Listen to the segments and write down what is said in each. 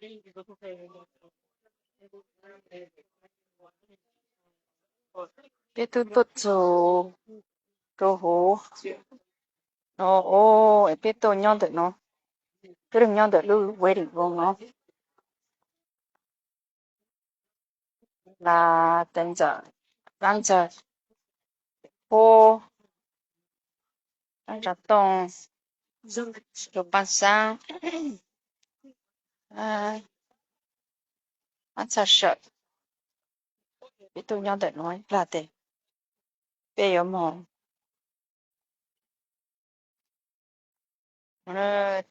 Peb twb tuaj txug rau huv no, es peb tuaj nyob ntawm no, peb los nyob ntawm lub waiting room no. Las tes ntxawm, dab ntxawg, hub, dab ntxawg tooj, tus paj xaab, dab ntxawg sawm. Peb tuaj nyob ntawm no ib plag tes peb yuav moog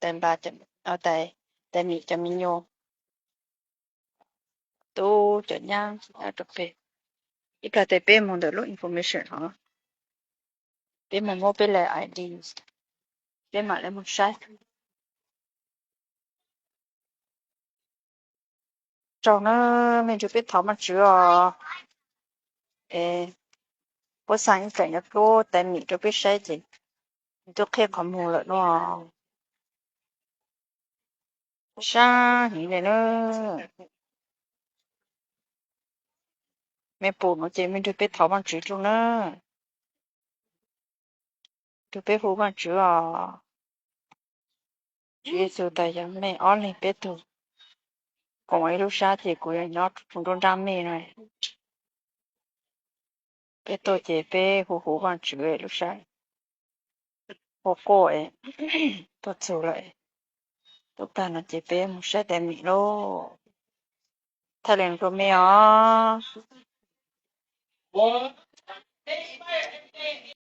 tais nplas, tais mim cov me nyuam, tub cov nyab rau peg. Ib plag tes peb moog ntawm lub information hov, peb moog muab peb le I D, peb mam le moog saib. Tsaug na, mej nrug peb thov Vaajtswv os. Es puab xaa ib tseem yuav hlub tais mim rau peb saib ces nws twb qheb qhov muag lawm no. Sab heev le na. Mej pum no ces mej nrug peb thov Vaajtswv tsaug na. Nrug peb hu Vaajtswv os. Tswv Yexus tas yog mej ob leeg peb tug koom ib lub sab ces kuv yuav nyob nruab nrab mej no. Peb tuaj ces peb hu hu Vaajtswv lub sab, hu quaj, tuaj txug lawm. Tub tag no ces peb moog saib tais mim lauj. Thaij le rua mej os.